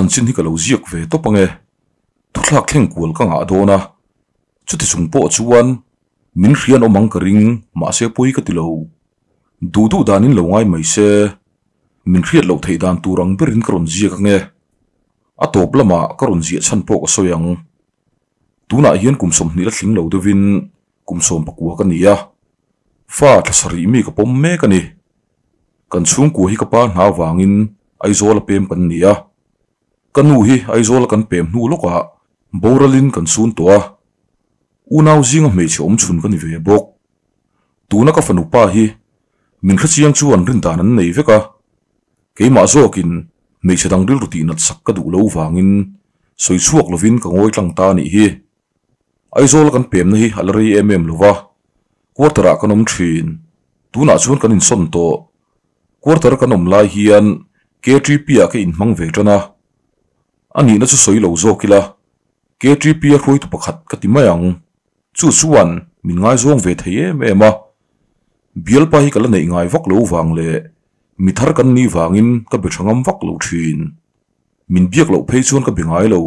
Chanchin hi ka lo ziak ve tawp ange. Thuthlak thleng kual ka ngah dawn a, chuti chung pawh chuan min hrian awm ang ka ring, mahse pawi ka ti lo. Duh duh danin lo ngai mai se, min hriat loh theih dan tur ang berin ka rawn ziak ange. A tawp lamah ka rawn ziah chhan pawh ka sawi ang. Tunah hian kum 20 la tling lo deuhin kum 19 ka ni a, fa thla sarih mi ka pawm mek a ni. Kan chhungkua hi ka pa hna avangin Aizawl a pem kan ni a. Ka nu hi Aizawl a kan pem hnu lawkah boralin kan sun tawh a. Unau zinga hmeichhe awm chhun ka ni ve bawk. Tuna ka fanu pa hi min hrechiang chuan rindan an nei vek a. Keimah zawkin hmeichhe dang rilru tihnat sak ka duh lo vangin sawi chhuak lovin ka ngawi tlang ta a nih hi. Aizawl a kan pemna hi a la rei em em lova, quarter ah kan awm thin. Tunah chuan kan insawn tawh. Quarter a kan awm lai hian KTP ah ka inhmang ve tan a. A nihna chu sawi lo zawk ila, KTP a hruaitu pakhat ka ti mai ang. Chu chuan min ngaizawng ve thei em em a. Bialpa hi ka la neih ngai vak lo vang leh mi thar kan nih vangin ka be tha ngam vak lo thin. Min biak loh phei chuan ka be ngai lo.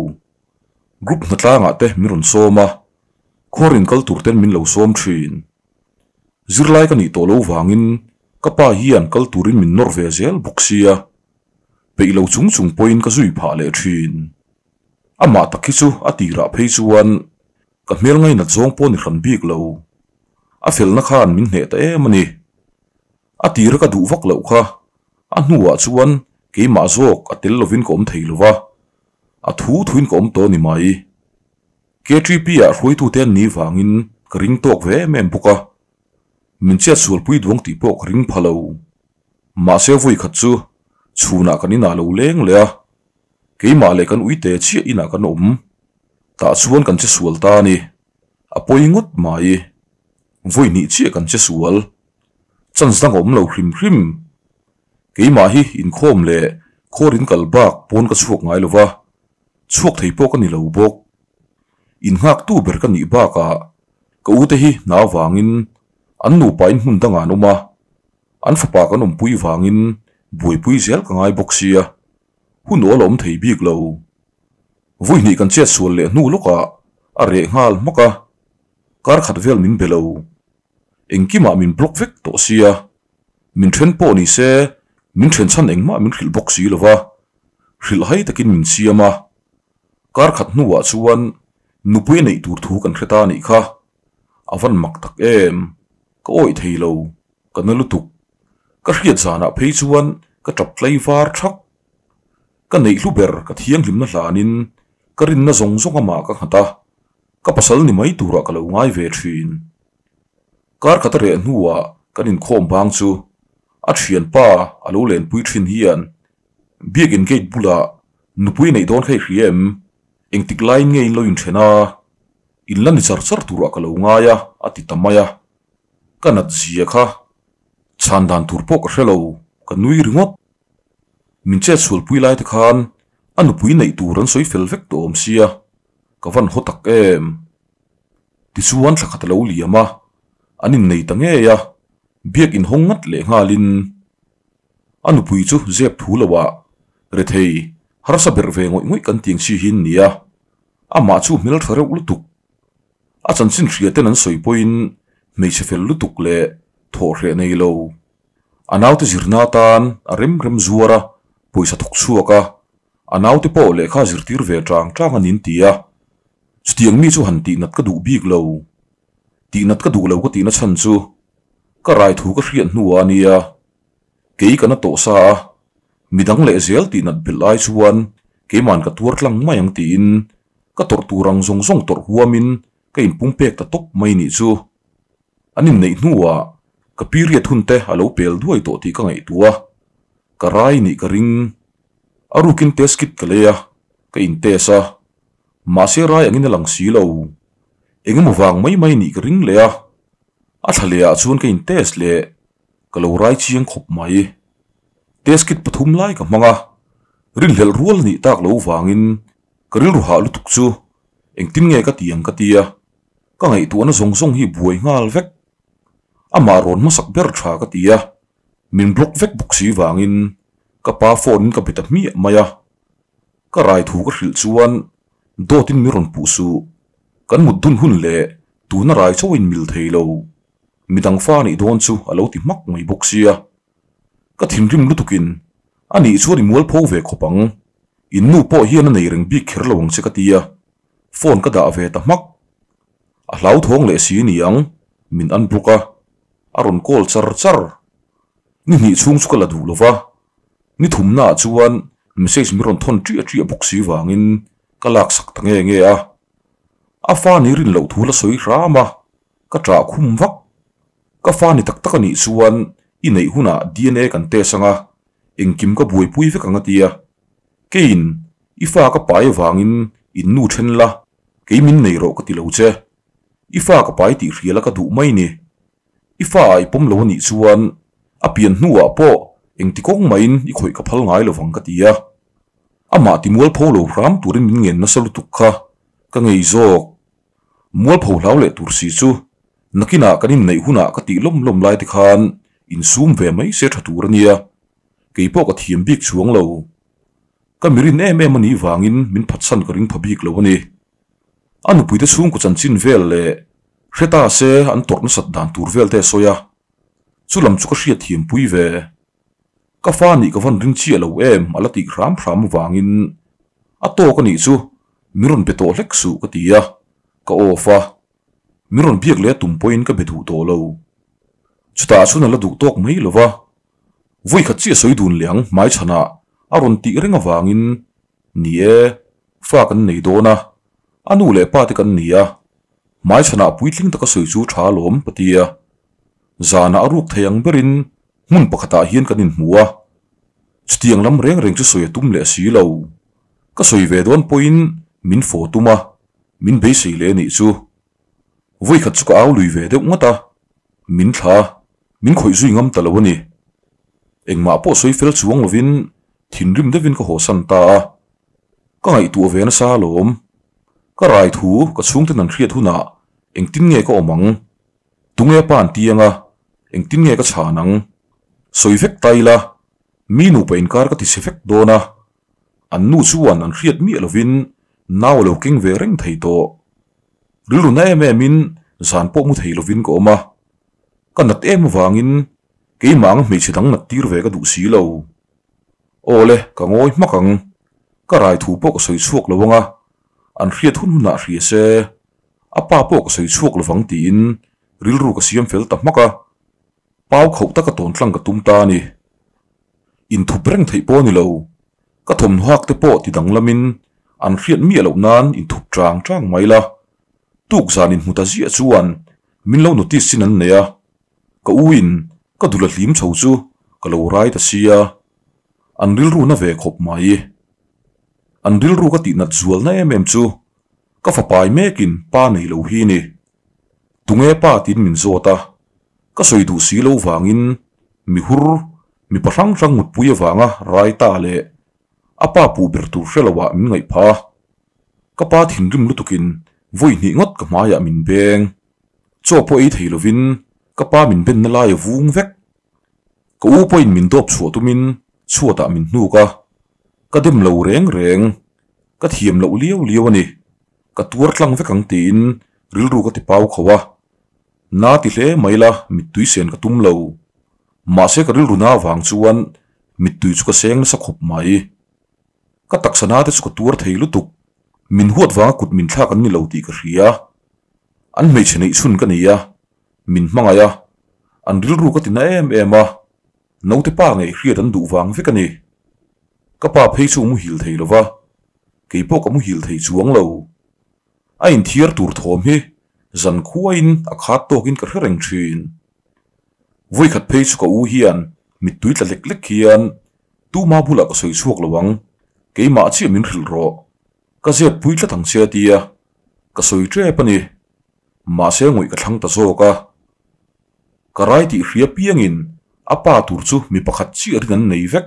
Group hnatlangah te min rawn sawm a, khuarin kal tur ten min lo sawm thin. Zirlai ka nih tawh lo vangin ka pa hian kal turin min nawr ve zel bawk sia, peih lo chung chung pawhin ka zui phah leh thin. Amah tak hi chu a tirah phei chuan ka hmel ngainat zawng pawh ni hran bik lo. A felna khan min hneh ta em a ni. A tira ka duh vak loh kha a hnuah chuan keimah zawk a tel lovin ka awm thei lova, a thu thuin ka awm tawh a ni mai. KTP ah hruaitute an nih vangin ka ring tawk ve em em bawk a, min chiat sualpui duang tih pawh ka ring pha lo. Mahse vawi khat chu chhunah kan inah lo leng leh a, keimah leh kan uite chiah inah kan awm. Tah chuan kan che sual ta a ni. A pawi ngawt mai. Vawi hnih chiah kan che sual. Chance dang a awm lo hrim hrim. Keimah hi inkhawm leh khawrin kal bak pawn ka chhuak ngai lo va, chhuak thei pawh ka ni lo bawk. Innghaktu ber ka nih bakah ka ute hi hna avangin an nupain hmun dangah an awm a, an fapa kan awmpui vangin buaipui zel ka ngai bawk sia, hun awl a awm thei bik lo. Vawi hnih kan chet sual leh hnu lawkah a reh nghal hmak a, kar khat vel min be lo. Engkimah min block vek tawh sia, min then pawh ni se min then chhan engmah min hrilh bawk si lo va, hrilh hai takin min siam a. Kar khat hnuah chuan nupui a neih tur thu kan hre ta a nih kha. A van mak tak em, ka awih thei lo, ka na lutuk. Ka hriat zanah phei chuan ka tap tlai var thak. Ka neih hlu ber ka thianghlimna hlanin ka rinna zawng zawng amah ka nghat a, ka pasal ni mai turah ka lo ngai ve thin. Kar khat a reh hnuah kan inkhawm bang chu a thianpa a lo lenpui thin hian Biakin gate bulah nupui neih dawn kha i hria em? Engtik laiin nge in lo inthen a? In la ni char char turah ka lo ngai a a ti ta mai a. Ka nat zia kha chhan dan tur pawh ka hre lo, ka nui ringawt. Min chet sualpui lai te khan a nupui neih tur an sawi fel vek tawh awm sia, ka van haw tak em? Tichuan thla khat a lo liam a, an innei ta ngei a, biak inhawng ngat leh nghalin a nupui chu zep thu loah rethei harsa berh ve ngawih ngawih kan tiang chi hi an ni a, amah chu hmeltha reuh lutuk. A chanchin hria ten an sawi pawhin hmeichhe fel lutuk leh thawhhreh nei lo. A naute zirna atan a rem rem zuar a, pawisa thawk chhuak a, a naute pawh lehkha zirtir ve tang tang a nin ti a. Chutiang mi chu han tihnat ka duh bik lo. Tihnat ka duh lo ka tihna chhan chu ka rai thu ka hriat hnuah a nia. Kei ka na tawh sa a, midang leh zel tihnat belh ai chuan keiman ka tuar tlang mai ang tiin ka tawrh tur ang zawng zawng tawrh huamin ka inpung pek ta tawp mai nih chu. An inneih hnuah ka period hun te a lo pel duai tawh tih ka ngaihtuah a, ka rai nih ka ring. A rukin test kit ka lei a, ka intest a. Mahse rai angin a lang si lo. Engemaw vang mai mai nih ka ring leh a, a thla leh ah chuan ka in test leh ka lo rai chiang khawp mai. Test kit pathum lai ka hmang a, rinhlelh rual a nih tak lo vangin ka rilru hah lutuk chu engtin nge ka ti ang ka ti a, ka ngaihtuahna zawng zawng hi buai nghal vek. Amah rawn hmasak ber tha ka ti a, min block vek bawk si vangin ka pa phone in ka be ta hmiah mai a. Ka rai thu ka hrilh chuan dawtin min rawn puh suh. Kan mut dun hun leh tuna rai chauh in mil thei lo. Midang fa nih dawn chu a lo ti hmak mai bawk sia. Ka thinrim lutukin a nih chuan i mualpho ve khawp ang. In nu pawh hian a nei reng bik kher lo ang che ka ti a, phone ka dah ve ta hmak. A hlauthawng leh si niang min an bawk a, a rawn call char char. Ni hnih chhung chu ka la duh lo va, ni thumnaah chuan message min rawn thawn ṭiah ṭiah bawk si vangin ka laksak ta nge nge a. A fa ni rin loh thu la sawi hram a, ka ṭah khum vak. Ka fa ni tak tak a nih chuan i neih hunah DNA kan test ang a, engkim ka buaipui vek ang a ti a. Keiin i fa ka pai avangin in nu then la, kei min nei rawh ka ti lo che. I fa ka pai tih hriala ka duh mai ni. I fa ah i pawm lo a nih chuan a pian hnuah pawh engti kawng mahin i khawih ka phal ngai lovang ka ti a. Amah ti mualpho lo hram turin min ngen nasa lutuk kha ka ngei zawk. Mualpho hlau leh tur si chu nakinah kan inneih hunah ka tih lawm lawm lai te khan insum ve mai se tha tur a nia. Kei pawh ka thiam bik chuang lo. Ka mirin em em a nih vangin min phatsan ka ring pha bik lo a ni. A nupuite chhungkaw chanchin vel leh hre ta se an tawrh nasat dan tur vel te a sawi a, chu lam chu ka hriat thiam pui ve. Ka fa nih ka van ring chiah lo em a la tih hram hram avangin a tawk a nih chu min rawn be tawh hlek suh ka ti a, ka off a. Min rawn biak leh a tum pawhin ka be duh tawh lo. Chutah chuan a la duh tawk mai lo va, vawikhat chiah sawi dun leh ang hmaichhanah a rawn tih reng avangin Ni e, fa kan nei dawn a, a nu leh pa te kan ni a, hmaichhanah puitling taka sawi chu tha alawm ka ti a. Zanah a ruk thei ang berin hmun pakhatah hian kan inhmu a, chutiang lam reng reng chu sawi a tum leh si lo. Ka sawi ve dawn pawhin min faw tum a, min beisei leh a nih chu. Vawikhat chu ka au lui ve deuh ngawt a, min thla, min khawih zui ngam ta lo a ni. Engmah pawh sawi fel chuang lovin thinrim deuhin ka hawsan ta a, ka ngaihtuah ve nasa alawm. Ka rai thu ka chhungten an hriat hunah engtin nge ka awm ang? Tunge pa an ti anga engtin nge ka chhan ang? Sawi vek ta ila, mi nupa inkar ka ti chhe vek dawn a, An nu chuan an hriat miah lovin nau a lo keng ve reng thei tawh. Rilru na em emin zan pawh mu thei lovin ka awm a. Ka nat em avangin keimah anga hmeichhe dang nat tir ve ka duh si lo. Aw le, ka ngawi hmak ang. Ka rai thu pawh ka sawi chhuak lo anga, an hriat hun hunah hria se, a pa pawh ka sawi chhuak lovang tiin rilru ka siam fel ta hmak a. Pau khauh taka tawn tlang ka tum ta a ni. Inthup reng theih pawh a ni lo. Ka thawmhnaw hak te pawh ti danglamin an hriat miah loh nan inthup chang chang mai la. Tuk zan inhmu ta ziah chuan min lo notice chin an nei a. Ka u in ka dul a hlim chho chu ka lo rai ta sia. An rilru na ve khawp mai. An rilru ka tihnat zualna em em chu ka fapai mekin pa nei lo hi ni. Tunge pa tiin min zawt a, ka sawi duh si lo vangin mi hur, mipa hrang hrang mutpui avanga rai ta leh a pa puh ber tur hre loah min ngaih phah a. Ka pa thinrim lutukin vawi hnih ngawt ka hmaiah min beng. Chaw pawh ei thei lovin ka pa min benna lai a vung vek. Ka u pawhin min dawp chhuah tumin chhuatah min hnuk a, ka dem lo reng reng, ka thiam loh liau liau a ni. Ka tuar tlang vek ang tiin rilru ka ti pau kho a. Na ti hle mai la mittui sen ka tum lo. Mahse ka rilru na avang chuan mittui chu ka seng nasa khawp mai. Ka taksa na te chu ka tuar thei lutuk. Min huat vanga kut min thlak an ni lo tih ka hria. An hmeichhe neih chhun ka nei a, min hmangaih a, an rilru ka ti na em em a, naute pa ngei hriat an duh vang vek a ni. Ka pa phei chu muhil thei lo va, kei pawh ka muhil thei chuang lo. A inthiar tur thawm hi zan khuaiin a khat tawkin ka hre reng thin. Vawikhat phei chu ka u hian mittui tla lek lek hian tuma bulah ka sawi chhuak lo ang, keimah chiah min hrilh rawh, ka zep pui tlat ang che a ti a, ka sawi tep a ni. Mahse ngawih ka thlang ta zawk a. Ka rai tih hria piangin a pa tur chu mi pakhat chiah rin an nei vek.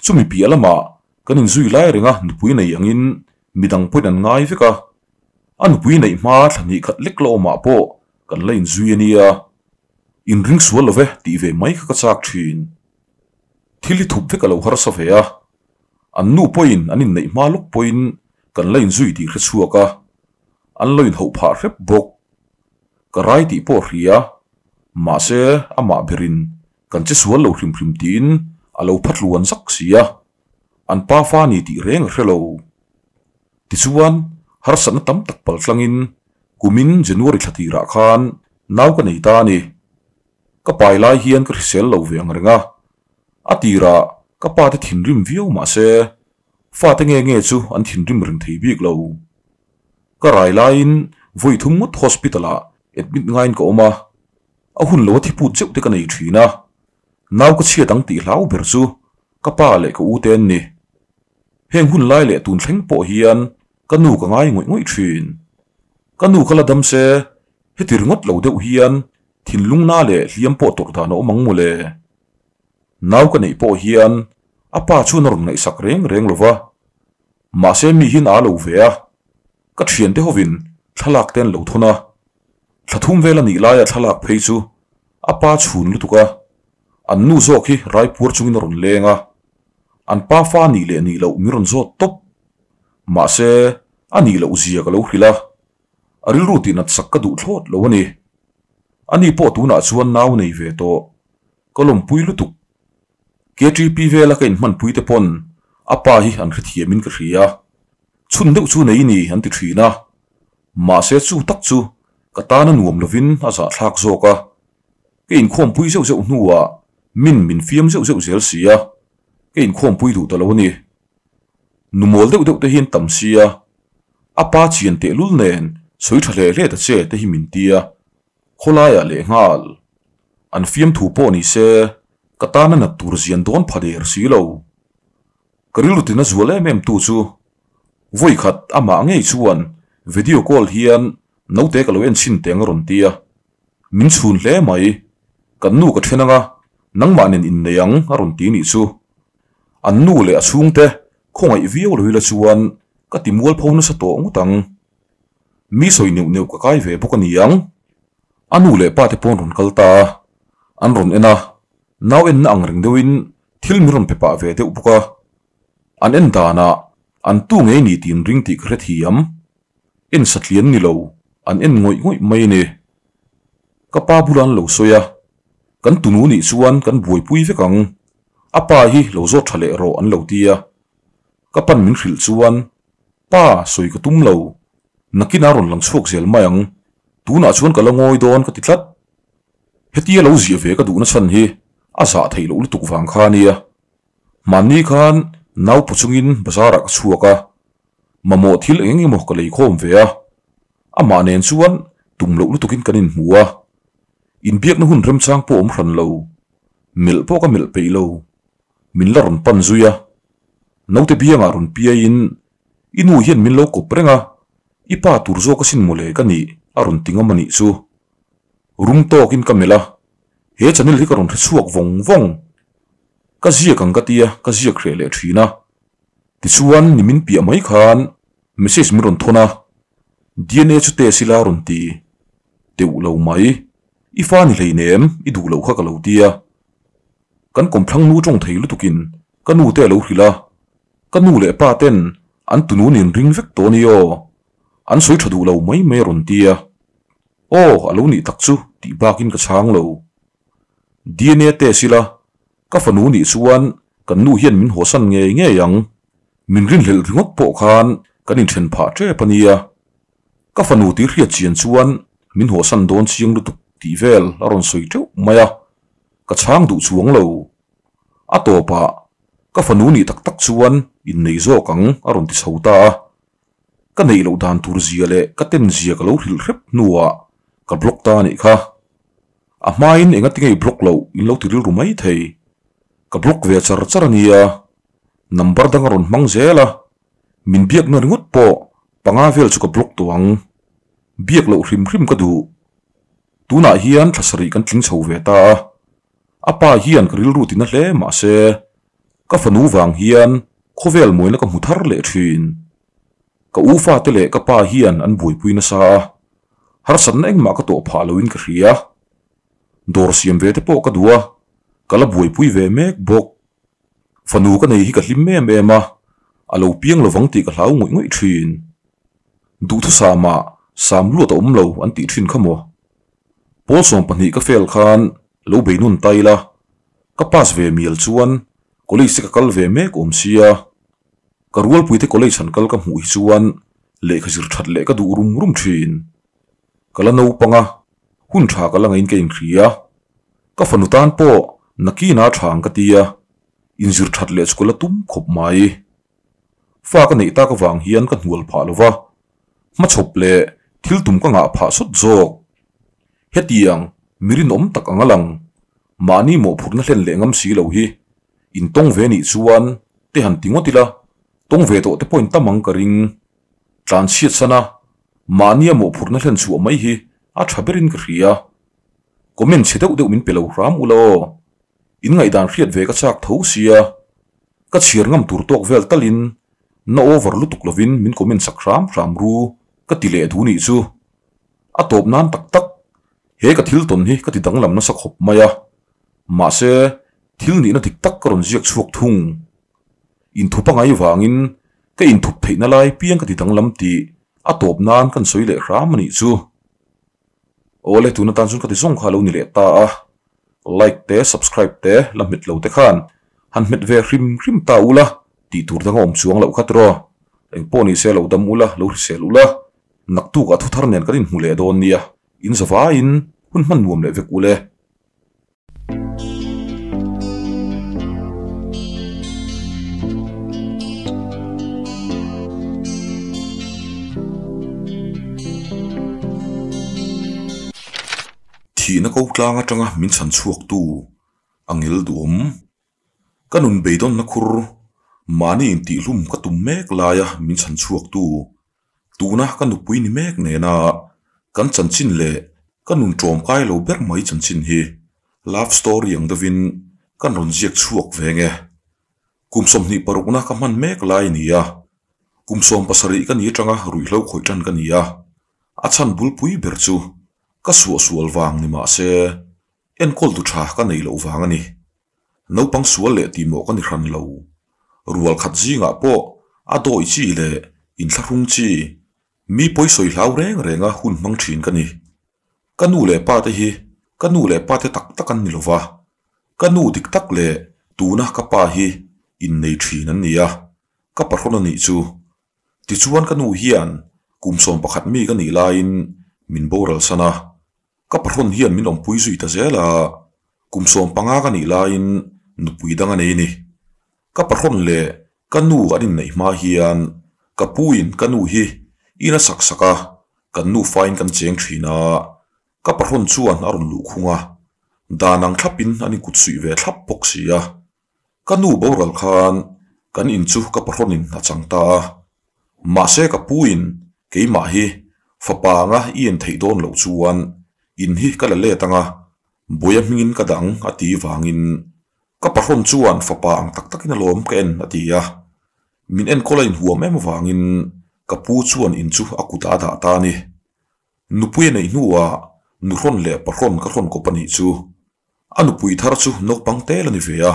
Chumi piah lamah kan inzui lai renga nupui nei angin midang pawhin an ngai vek a. A nupui neih hma thla hnih khat lek la awmah pawh kan la inzui a nia. Inring sual lo ve tih ve mai kha ka chak thin. Thil hi thup vek a lo harsa ve a. An nu pawhin an inneih hma lawk pawhin kan la inzui tih hre chhuak a, an lo inhauh phah hrep bawk. Ka rai tih pawh hria, mahse amah berin kan che sual lo hrim hrim tiin a lo pha tluan zak si a, an pa fa ni tih reng a hre lo. Tichuan, harsatna tam tak pal tlangin kumin January thla tirah khan nau ka nei ta a ni. Ka pai lai hian ka hrisel lo ve ang reng a, a tirah ka pa te thinrim viau mah se fate nge nge chu an thinrim reng thei bik lo. Ka rai laiin vawi thum ngawt hospital ah admit ngaiin ka awm a, a hun lo a thiput zeuh te ka nei thin a, nau ka chhiat ang tih hlau ber chu ka pa leh ka u te an ni. Heng hun lai leh tun thleng pawh hian ka nu ka ngai ngawih ngawih thin. Ka nu kha la dam se, heti ringawt lo deuh hian thinlung na leh hliam pawh tawrh dan a awm ang mawle. Nau ka neih pawh hian a pa chuan a rawn ngaihsak reng reng lo va, mahse mi hian aa lo ve a, ka thiante hovin thlalak te an lo thawn a, thla thum vel a nih laia thlalak phei chu a pa chhun lutuk a, an nu zawk hi raipuar chungin a rawn leng a, an pa fa nih leh nih loh min rawn zawt tawp. Mahse a nih loh zia ka lo hrilh a, a rilru tih nat sak ka duh thlawt lo a ni. Ani pawh tunah chuan nau nei ve tawh. Ka lawmpui lutuk. KTP vela ka inhmanpui te pawn a pa hi an hrethiamin ka hria. Chhun deuh chu nei ni an ti thin a. Mahse chu tak chu ka tana nuam lovin a zahthlak zawk a. Ka inkhawmpui zeuh zeuh hnuah min min fiam zeuh zeuh zel si a, ka inkhawmpui duh ta lo a ni. Nu mawl deuh deuh te hi an tam sia, a pa chian tehlul nen sawi tha hle hle ta che te hi min tia. Khawlaiah lehnghal an fiamthu pawh ni se ka tana nat tur zian dawn pha der si lo. Ka rilru tina zual em em tu chu vawi khat amah ngei chuan video call hian naute ka lo en chhin teng a rawn ti a, min chhun hle mai, kan nu ka then anga nangmah nen innei ang a rawn ti nih chu. An nu leh a chhungte khawngaih viau lo ila chuan ka ti mualpho nasa tawh ngawt ang. Mi sawi neuh neuh ka kai ve bawk a ni ang. A nu leh pa te pawh an rawn kal ta a, an rawn en a, nau enna ang reng deuhin thil min rawn pe pah ve deuh bawk a. An en danah an tu ngei ni tih an ring tih ka hrethiam. En satlian ni lo, an en ngawih ngawih mai a ni. Ka pa bulah an lo sawi a, kan tunu nih chuan kan buaipui vek ang, a pa hi lo zawt tha leh rawh an lo ti a. Ka pan min hrilh chuan Pa, sawi ka tum lo. Nakinah rawn lang chhuak zel mai ang. Tunah chuan ka la ngawi dawn ka ti tlat. Hetia lo ziah ve ka duhna chhan hi a zah theih loh lutuk vang kha a nia. Hmanni khan naupu chungin bazarah ka chhuak a, mamawh thil eng eng emaw ka lei khawm ve a. Amah nen chuan tum loh lutukin kan inhmu a. Inbiakna hun remchang pawh awm hran lo. Melh pawh ka melh peih lo. Min la rawn pan zui a. Naute biangah rawn piaiin, I nu hian min lo kawp reng a, i pa tur zawk asin mawle ka nih a rawn ti ngam a nih chu. Rum tawkin ka melh a, he channel hi ka rawn hre chhuak vawng vawng. Ka ziak ang ka tia, ka ziak hreh leh thin a. Tichuan nimin piah mai khan message min rawn thawn a, DNA chu test ila a rawn ti teuh lo mai. I fa ni hleinem, i duh loh kha ka lo tia. Kan kawmthlang nu tawng thei lutukin ka nu te a lo hrilh a, ka nu leh pa ten an tunu nin ring vek tawh a ni aw, an sawi tha duh lo mai mai a rawn ti a. Aw, a lo nih tak chu tih bakin ka chhang lo. DNA test ila, ka fanu nih chuan kan nu hian min hawsan ngei ngei ang, min rinhlelh ringawt pawh khan kan inthen phah tep a nia. Ka fanu tih hriat chian chuan min hawsan dawn chiang lutuk tih vel a rawn sawi teuh mai a. Ka chhang duh chuang lo. A tawpah, ka fanu nih tak tak chuan innei zawk ang a rawn ti chho ta a. Ka neih loh dan tur zia leh ka ten zia ka lo hrilh hrep hnuah ka block ta a nih kha. A hmain enga ti ngei block loh in lo ti rilru mai thei. Ka block ve char char a nia. Number dang a rawn hmang zel a. Min biakna ringawt pawh panga vel chu ka block tawh ang. Biak loh hrim hrim ka duh. Tunah hian thla sarih kan tling chho ve ta a, a pa hian ka rilru tina hle mah se, ka fanu vang hian khawvel mawina ka hmu thar leh thin. Ka u fate leh ka pa hian an buaipui nasa a, harsatna engmah ka tawh phah loin ka hria. Dawr siam ve te pawh ka duh a, ka la buaipui ve mek bawk. Fanu ka nei hi ka hlim em em a. a lo piang lovang tih ka hlau ngawih ngawih thin. Duhthusama sam luat a awm lo an tih thin kha maw? Pawl 12 ka fail khan lo bei nun ta ila, ka pass ve mial chuan college te ka kal ve mek awm sia. Ka rualpuite college han kal ka hmuh hi chuan lehkha zir that leh ka duh rum rum thin. Ka la naupang a, hun tha ka la ngain ka inhria. Ka fanu tan pawh nakina tha ang ka tia, inzir that leh chu ka la tum khawp mai. Fa ka neih tak avang hian ka hnual phah lo va, hmachhawp leh thil tum ka ngah phah sawt zawk. Hetiang mi rinawm tak anga lang, mahni mawhphurhna hlen leh ngam si lo hi intawng ve nih chuan te han ti ngawt ila, tawng ve tawh te pawhin tam ang ka ring. Tlanchhiat sana mahnia mawhphurhna hlen chhuah mai hi a tha berin ka hria. Comment chhe deuh deuh min pe lo hram ula aw. In ngaihdan hriat ve ka chak tho sia. Ka chhiar ngam tur tawk vel talin na over lutuk lovin min comment sak hram hram ru ka ti leh duh nih chu. A tawp nan tak tak he ka thil tawn hi ka ti danglam nasa khawp mai a. Mahse thil nihna dik tak ka rawn ziak chhuak thung. Inthup a ngai vangin ka inthup theihna lai piang ka ti danglam tih a tawp nan kan sawi leh hram a nih chu. Awle tuna tan chuan ka ti zawng kha a lo ni leh ta a. Like te subscribe te la hmet lo te khan han hmet ve hrim hrim ta ula tih tur dang a awm chuang loh kha tiraw. Engpawh ni se lo dam ula lo hrisel ula naktuk ah thu thar nen kan inhmu leh dawn nia. In zavaiin hun hman nuam leh vek ule. Thihna ko tlang atanga min chhan chhuaktu a ngil duhawm. Ka nun beidawnna khur mahni intihhlum ka tum mek laia min chhan chhuaktu Tuna ka nupui ni mek nena kan chanchin leh ka nun ṭawmkai lo ber mai chanchin hi love story ang deuhin kan rawn ziak chhuak ve nge. Kum 26na ka hman mek lai a ni a, kum 17 ka ni atanga ruihhlo khawih ṭan ka ni a, a chhan bulpui ber chu ka suahsual vang ni mah se enkawl tu ṭha ka neih loh vang a ni. Naupang sual leh tihmawh ka ni hran lo. Rual khat zingah pawh a dawi chi leh inthlahrung chi, mi pawi sawi hlau reng renga hun hmang thin ka ni. Ka nu leh pa te hi ka nu leh pa te tak tak an ni lo va, ka nu dik tak leh tuna ka pa hi innei thin an ni a, ka pahrawn a nih chu. Tichuan ka nu hian kum 11 mi ka nih laiin min boral san a. Ka pahrawn hian min awmpui zui ta zel a, kum 15 ka nih laiin nupui dang a nei ni. Ka pahrawn leh ka nu an inneih hma hian ka puin ka nu hi in a sak sak a, kan nufain kan cheng thin a, ka pahrawn chuan a rawn luh khung a, dan ang thlapin an inkut suih ve thlap bawk si a. Ka nu boral khan kan in chu ka pahrawnin a chang ta a, mahse ka puin keimah hi fapa anga i en theih dawn loh chuan in hi ka la let anga buaia hmingin ka dang a ti vangin ka pahrawn chuan fapa ang tak takin alawm ka en a ti a, min enkawl a inhuam em avangin ka pu chuan in chu a kutah a dah ta a ni. Nupui a neih hnuah nuhrawn leh pahrawn ka hrawn kawp a nih chu. A nupui thar chu naupang tel a ni ve a,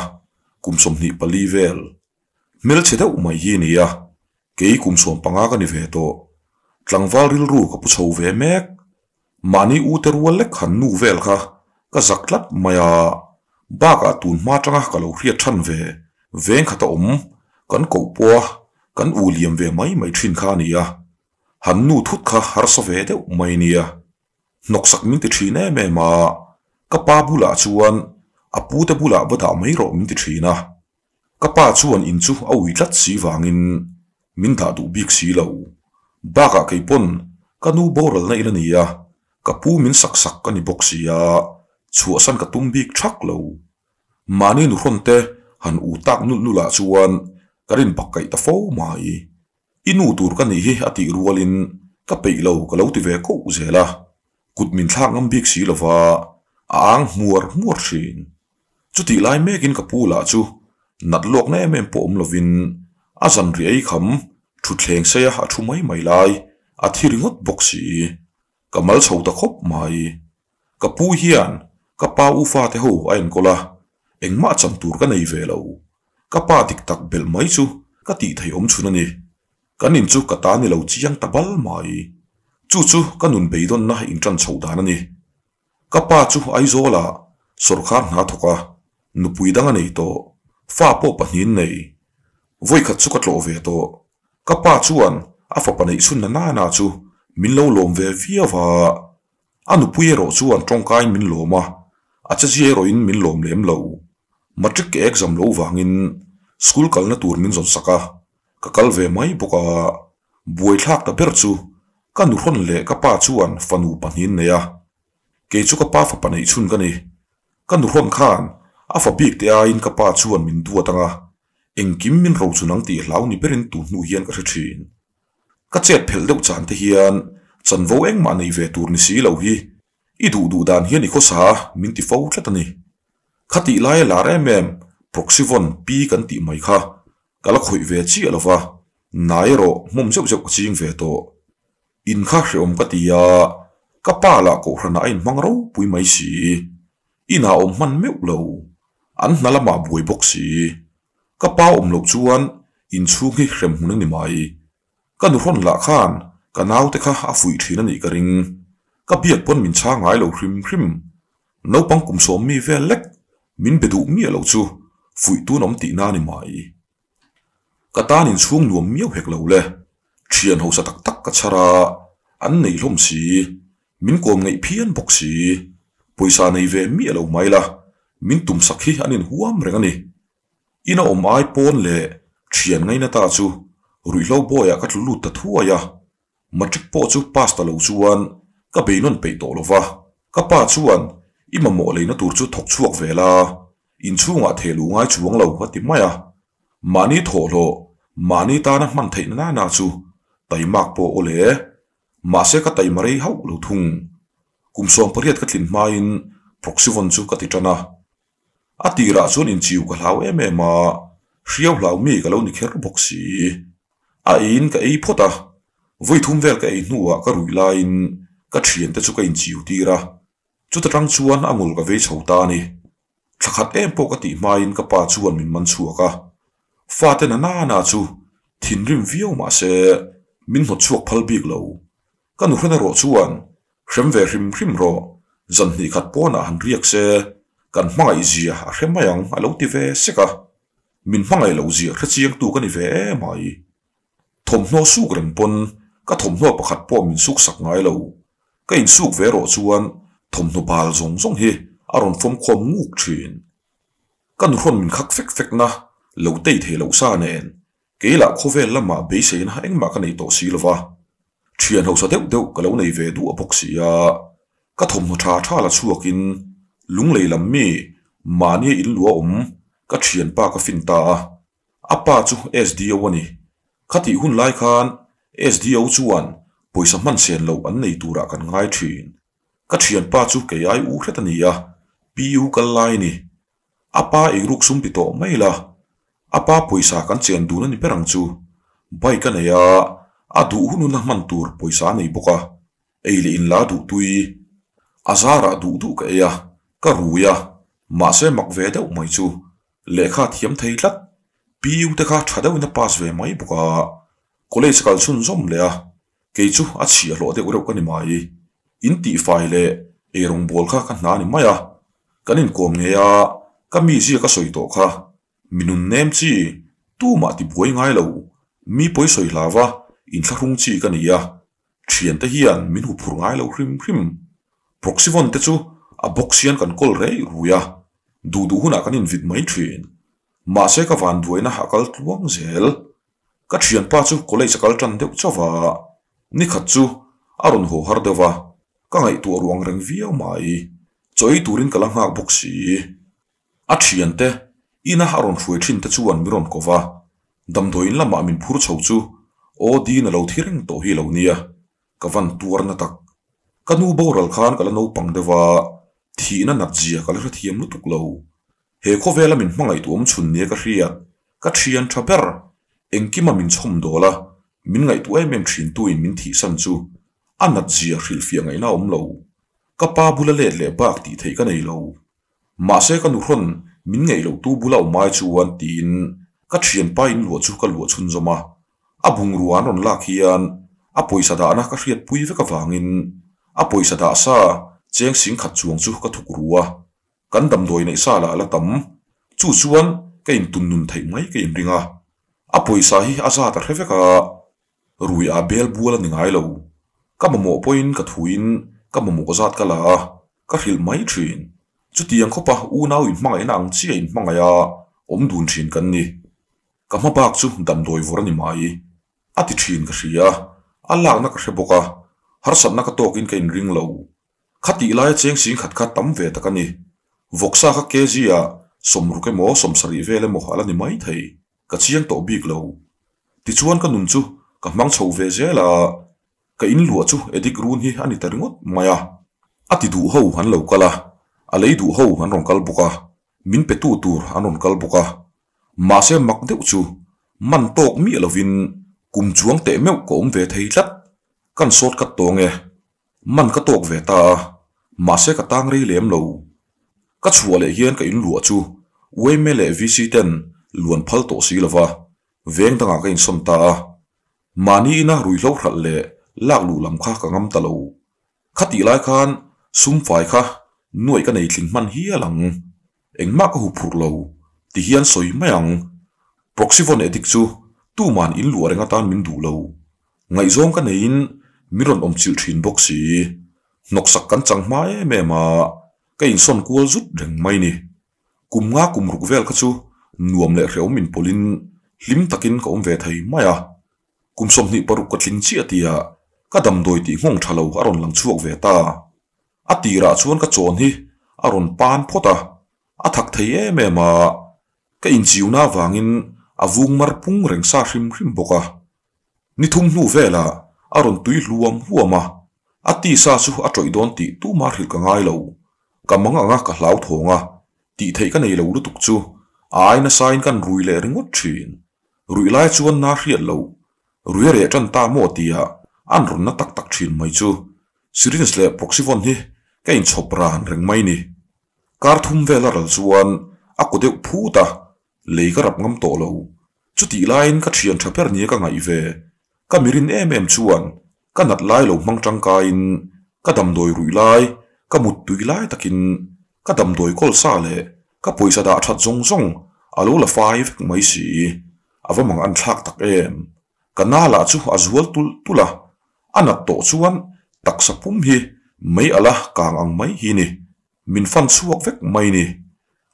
kum 24 vel. Hmelchhe deuh mai hi a ni a, kei kum 15 ka ni ve tawh. Tlangval rilru ka pu chho ve mek. Mahni u te rual lek han nu vel kha ka zak tlat mai a, bakah tun hma atanga ka lo hriat than ve, veng khata awm, kan koh pawha kan u liam ve mai mai thin kha a ni a. Han nu thut kha harsa ve deuh mai a nia. Hnawksak min ti thin em em a, ka pa bulah chuan a pute bulah va dah mai rawh min ti thin a. Ka pa chuan in chu a ui tlat si vangin min dah duh bik si lo. Bakah kei pawn ka nu boralna in a ni a, ka pu min sak sak ka ni bawk si a, chhuahsan ka tum bik thak lo. Mahni nuhrawn te han u tak nulh nulh ah chuan ka rin bak kaih ta fo mai. I nu tur ka nih hi a tih rualin ka peih lo ka lo ti ve koh zel a, kut min thlak ngam bik si lova a ang hmuar hmuar thin. Chutih lai mekin ka pu lah chu nat lawkna em em pawh awm lovin a zan ri ei kham thutthleng seia a thu mai mai lai a thi ringawt bawk si. Ka mal chho ta khawp mai. Ka pu hian ka pa u fate ho a enkawl a, engmah chan tur ka nei ve lo. Ka pa dik tak belh mai chu. ka tih theih awm chhun a ni. Kan in chu ka ta ni lo chiang ta bal mai. Chu chu ka nun beidawnna inṭan chhoh dan a ni. Ka pa chu Aizawlah sawrkar hna thawk a, nupui dang a nei tawh, fa pawh pahnihin nei. Vawikhat chu ka tlawh ve tawh. Ka pa chuan a fapa neih chhun na nana chu min lo lawm ve viau a. A nupui erawh chuan tawngkaiin min lawm a, a chezia erawhin min lawm lem lo. Matric ka exam loh vangin school kalna tur min zawn sak a, ka kal ve mai bawk a. Buaithlak ta ber chu ka nuhrawn leh ka pa chuan fanu pahnihin nei a, kei chu ka pa fapa neih chhun ka ni. Ka nuhrawn khan a fa bik te aiin ka pa chuan min duat ang a, engkim min rochun ang tih hlau ni berin tun hnu hian ka hre thin. Ka chet phelh deuh chan te hian chanvo engmah nei ve tur ni si lo hi i duh duh dan hian i khawsa a min ti fo tlat a ni. Khatih laia lar em em Proxyvon pi kan tih mai kha ka la khawih ve chiah lo va, nai erawh hmawm zeuh zeuh ka ching ve tawh. In kha hrehawm ka ti a, ka pa lah kohhranah a inhmang ropui mai si. Inah awm hman meuh lo, an hna lamah buai bawk si. Ka pa awm loh chuan inchhung hi hrem hmun a ni mai. Ka nuhrawn lah khan ka naute kha a fuih thin a nih ka ring. Ka biak pawn min chhang ngai lo hrim hrim. Naupang kum sawm mi vel lek min be duh miah lo chu fuih tun awm tihna a ni mai. Ka tan inchhung nuam miau hek lo le. Thian hausa tak tak ka chhar a, an nei hlawm si. Min kawm ngeih phian bawk si. Pawisa nei ve miah lo mai la, min tumsak hi an inhuam reng a ni. Ina awm ai pawn leh thian ngaina ta chu ruihhlo bawiah ka tlu lut ta thuai a, matric pawh chu pass ta lo chuan ka bei nawn peih tawh lo va. Ka pa chuan i mamawh leina tur chu thawk chhuak ve la, inchhungah thehlu ngai chuang lo a ti mai a. Mahni thawhhlawh, mahni tana hman theih na na chu taimak pawh aw le. Mahse ka taima rei hauh lo thung. Kum 18 ka tlin hmain Proxyvon chu ka ti tan a. A tirah chuan inchiu ka hlau em em a, hriau hlau mi ka lo ni kher bawk si. A eiin ka ei phawt a, vawi thum vel ka ei hnuah ka ruih laiin ka thiante chu ka inchiu tir a, chuta tang chuan a ngul ka vei chho ta a ni. Thla khat em pawh ka tih hmain ka pa chuan min man chhuak a, fate na nana chu thinrim viau mah se min hnawt chhuak phal bik lo. Ka nuhran erawh chuan Hrem ve hrim hrim rawh, zan hnih khat pawnah han riak se, kan hmangaih zia a hre mai ang a lo ti ve sek a. Min hmangaih loh zia hre chiangtu ka ni ve em ai. Thawmhnaw suk reng pawn ka thawmhnaw pakhat pawh min suk sak ngai lo. Ka insuk ve rawh chuan thawmhnaw bal zawng zawng hi a rawn fawm khawm nguk thin. Ka nuhrawn min khak fek fekna lo tei thei loh sa nen Kei lah khawvel lamah beiseina engmah ka nei tawh si lo va, thian hausa deuh deuh ka lo nei ve duah bawk si a, ka thawmhnaw tha tha la chhuakin lunglei lam mi mahnia in lua awm ka thianpa ka fin ta a, a pa chu SDO a ni. Khatih hun lai khan SDO chuan pawisa hman sen loh an nei turah kan ngai thin. Ka thianpa chu kei ai u hret a ni a, PU kal lai a ni. A pa eiruk sum ti tawh mai la, a pa pawisa kan chen dun a ni ber ang chu. Bike a nei a, a duh hun hun a hman tur pawisa a nei bawk a, ei leh in la duh tui. A zarah duh duh ka ei a, ka rui a, mahse mak ve deuh mai chu. Lehkha a thiam thei tlat, PU te kha tha deuhin a pass ve mai bawk a, college a kal chhunzawm leh a, Kei chu a chhiah hlawh deuh reuh ka ni mai. In tihfai leh eirawng bawl kha ka hna a ni mai a. Kan inkawm ngei a, ka mi zia ka sawi tawh kha. Mi nun nem chi, tumah ti buai ngai lo, mi pawi sawi hlau a, inthlahrung chi ka ni a. Thiante hian min huphurh ngai lo hrim hrim. Proxyvon te chu a box hian kan kawl rei rui a, duh duh hunah kan invit mai thin. Mahse ka vanduaina a kal tluang zel. Ka thianpa chu college a kal tan deuh chauh a, nikhat chu a rawn haw har deuh a, ka ngaihtuah ruang reng viau mai. Chaw ei turin ka la nghak bawk si. A thiante ina a rawn hruai thin te chuan min rawn ko va, damdawiin lamah min phur chho chu aw Dean a lo thi reng tawh hi lo nia, ka van tuar na tak. Ka nu boral khan ka la naupang deuh a, thihna nat zia ka la hrethiam lutuk lo. He khawvela min hmangaih tu awm chhun nia ka hriat, ka thian tha ber, engkima min chhawm dawl a, min ngaihtuah em em thin tuin min thihsan chu a nat zia hrilhfiah ngaihna a awm lo. Ka pa bula let leh bak tih theih ka nei lo. Mahse ka nuhrawn min ngaih loh tu bula awm ai chuan tiin. Ka thianpa in luah chu ka luah chhunzawm a, a bungrua an rawn lak hian a pawisa dahna ka hriatpui vek avangin a pawisa dah sa cheng singkhat chuang chu ka thuk ru a, kan damdawi neih sa lah a la tam, chu chuan ka intun nun theih mai ka inring a, a pawisa hi a zat a hre vek a, rui ah bel bual a ni ngai lo, ka mamawh pawhin ka thuin ka mamawh zat ka la a, ka hrilh mai thin. Chutiang khawpa unau inhmangaihna ang chiah inhmangaih a awm dun thin kan ni. Ka hma bak chu damdawi vawr a ni mai. A ti thin ka hria, a lakna ka hre bawk a, harsatna ka tawkin ka inring lo. Khatih laia cheng sing khat kha tam ve tak a ni. Vawksa kha kg ah sawmruk emaw sawmsarih vel emaw a la ni mai thei. Ka chiang tawh bik lo. Tichuan ka nun chu ka hmang chho ve zel a. Ka in luah chu Edik run hi a ni ta ringawt mai a. A ti duh ho an lo kal a, a lei duh ho an rawn kal bawk a, min pe tu tur an rawn kal bawk a. Mahse mak deuh chu man tawk miah lovin kum chuang teh meuh ka awm ve thei tlat. Kan sawt kat tawng e. Man ka tawk ve ta a, mahse ka tang rei lem lo. Ka chhuah leh hian ka in luah chu Uaime leh VC ten luan phal tawh si lova, veng dangah ka insawn ta a. Mahni ina ruihhlo hralh leh lak luh lam kha ka ngam ta lo. Khatih lai khan sum fai kha nuaih ka nei tling hman hial ang. Engmah ka huphurh lo, ti hian sawi mai ang. Proxyvon addict chu tuman in luah reng atan min duh lo. Ngaihzawng ka neiin min rawn awm chilh thin bawk si. Hnawksak kan chang hma em em a, ka insawn kual zut reng mai ni. Kum nga kum ruk vel kha chu nuam leh hrehawm inpawlhin hlim takin ka awm ve thei mai a. Kum 26 ka tling chiah tia ka damdawi tih nghawng tha lo a rawn lang chhuak ve ta. A tirah chuan ka chawn hi a rawn pan phawt a, a thak thei em em a, ka inchiuna avangin a vung mar pung reng sa hrim hrim bawk a. Ni thum hnu velah a rawn tui hluam huam a, a tisa chu a tawih dawn tih tuma hrilh ka ngai lo. Ka mang anga ka hlau thawng a, tih theih ka nei lo lutuk chu a ai nasain kan rui leh ringawt thin. Ruih lai chuan na hriat lo, rui a reh tan ta maw tia an rawn na tak tak thin mai chu syringe leh proxyvon hi ka inchhawp ran reng mai ni. Kar thum vel a ral chuan a kaw deuh phut a, Lei ka rap ngam tawh lo. Chutih laiin ka thian tha ber nia ka ngaih ve. Ka mirin em em chuan ka nat lai lo hmang tangkaiin ka damdawi ruih lai, ka mut tui lai takin ka damdawi kawl sa leh ka pawisa dah that zawng zawng a lo la fai vek mai si. A va mang an thlak tak em. Ka na lah chu a zual tulh tulh a, a nat tawh chuan taksa pum hi mei ala kang ang mai hi ni. Min fan chhuak vek mai ni.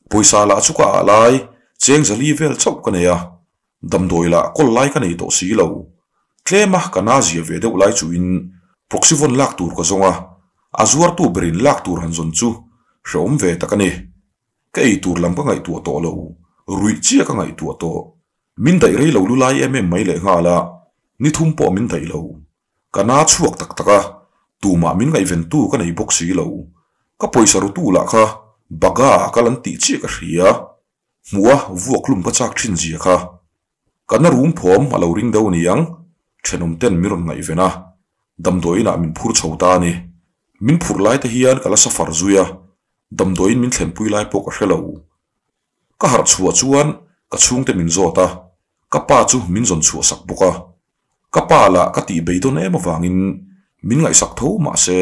Pawisa lah chu ka ah lai, cheng zali vel chauh ka nei a, damdawi lah kawl lai ka nei tawh si lo. Tlema ka na zia ve deuh lai chuin proxyvon lak tur ka zawng a, a zuartu berin lak tur han zawn chu hrehawm ve tak a ni. Ka ei tur lam ka ngaihtuah tawh lo, ruih chiah ka ngaihtuah tawh. Min daih rei lo lu lai em em mai lehnghal a, ni thum pawh min daih lo. Ka na chhuak tak tak a, tumah min ngaihventu ka nei bawk si lo. Ka pawisa rutu lah kha Baga ah kal an tih chiah ka hria. Hmuh a vuak hlum ka chak thin zia kha. Ka na rum thawm a lo ring deuh aniang, thenawm ten min rawn ngaihven a, damdawiin ah min phur chho ta a ni. Min phurh lai te hian ka la safar zui a, damdawiin min thlenpui lai pawh ka hre lo. Ka harh chhuah chuan ka chhungte min zawt a, ka pa chu min zawn chhuah sak bawk a. Ka pa lah ka tih beidawn em avangin min ngaihsak tho mahse